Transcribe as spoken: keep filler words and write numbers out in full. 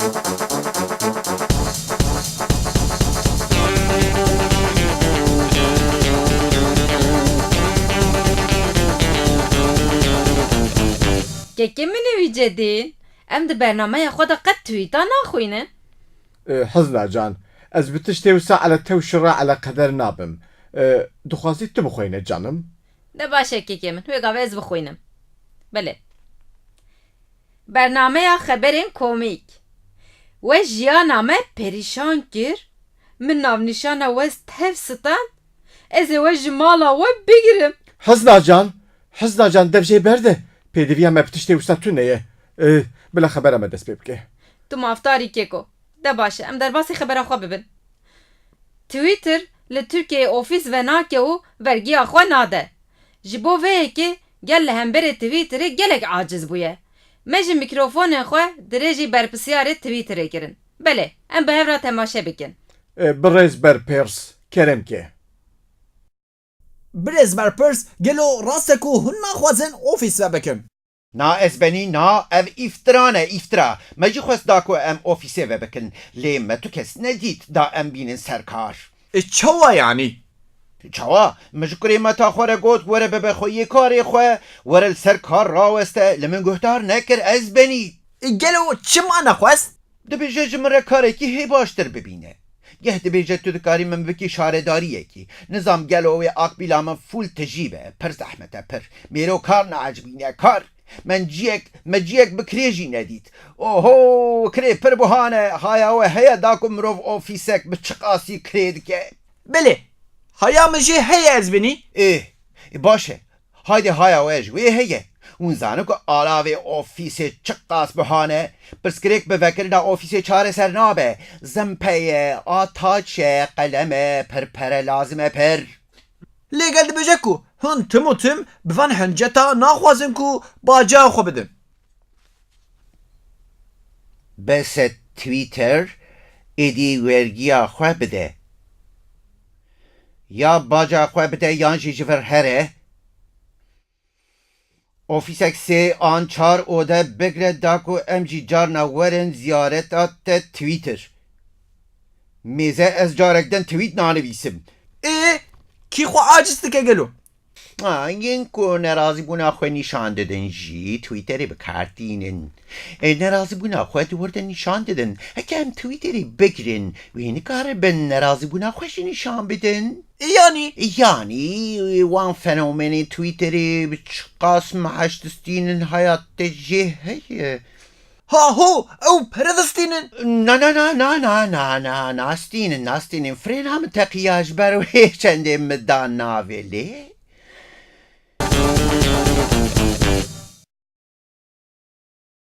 Kekê min ê wî cedîn, em di bernameya xwe de qet twîta naxwînin. E, Hizna can, ez bi tiştê wisa ele tew şira ele qeder nabim. E, dixwazî tu bixweyne canim? De baş e kekê min, wê gavê ez bixwînim. Belê. Bernameya xeberên komîk. We jiyana me perîşan kir, min navnîşana we tev stand, ez ê we ji mala we bigirim. Hizna can, Hizna can, dev jê berde. Pêdiviya me bi tiştê wisa tune ye. E, bila xebera me dest pê bike. Tu mafdar î keko. De baş e, em derbasî xebera xwe bibin. Twitter li Tirkiyeyê ofîs venake û vergiya xwe nade. Ji bo vê yekê gel li hemberê Twitterê gelek aciz bûye. Me ji mîkrofonên xwe dirêjî berpirsiyarê Twitterê kirin. Belê, em bi hev re temaşe bikin. E, birêz berpirs, kerem ke. Birêz berpirs, gelo rast e ku hûn naxwazin ofîs vebikin? Na ez benî, na, ev îftira ne, îftira. Me jî xwest da ku em ofîsê vebikin, lê me tu kes nedît da em bînin ser kar. E, çawa yanî? Çawa? Min ji kurê meta xwe re got, were bibe xweyê karê xwe, were li ser kar raweste, li min guhdar nekir, ez benî. E, gelo çima nexwest? Dibêje ji min re karekî hê baştir bibîne. Geh dibêje tu dikarî min bikî şaredariyekî. Nizam gelo wê aqbîla min fûl tijî be, pir zehmet e, pir. Mêro kar naecibîne, kar. Men ciyek, me ciyek bi kirê jî nedît. Oho, kirê pir buha ne, haya we heye da ku mirov ofîsek bi çiqasî kirê dike? Belê, haya min jê heye ez binî. Ê, ê, baş e. Haydi haya we ji wê heye. Hûn zanin ku alavê ofîsê çiqas buha ne? Pirsgirêk bi vekirina ofîsê çareser nabe. Zimpe ye, ataç e, qelem e, pir pere lazim e, pir. Lê gel dibêje ku hûn tim û tim bi van hinceta naxwazin ku baca xwe bidin. Bes e Twitter êdî wergiya xwe bide. Ya baca xwe bide yan jî ji vir here. Ofîsek sê an çar ode bigre da ku em jî carna werin ziyareta te Twitter. Mêze ez carek din tweet nanivîsim. Ê, kî xwe aciz dike gelo? Ha, yên ku nerazîbûna xwe nîşan didin jî Twitterê bi kar tînin. Ê, nerazîbûna xwe di wir de nîşan didin. Heke em Twitterê bigirin, wê nikaribin nerazîbûna xwe jî nîşan bidin. Yanî? Yanî, wan fenomenên Twitterê bi çiqas meheş distînin, haya te jê heye? Ha ho, ew pere distînin. Na, na, na, na, na, na, na, nastînin, nastînin. Firêna min teqiya ji ber wê çendê min da navê lê.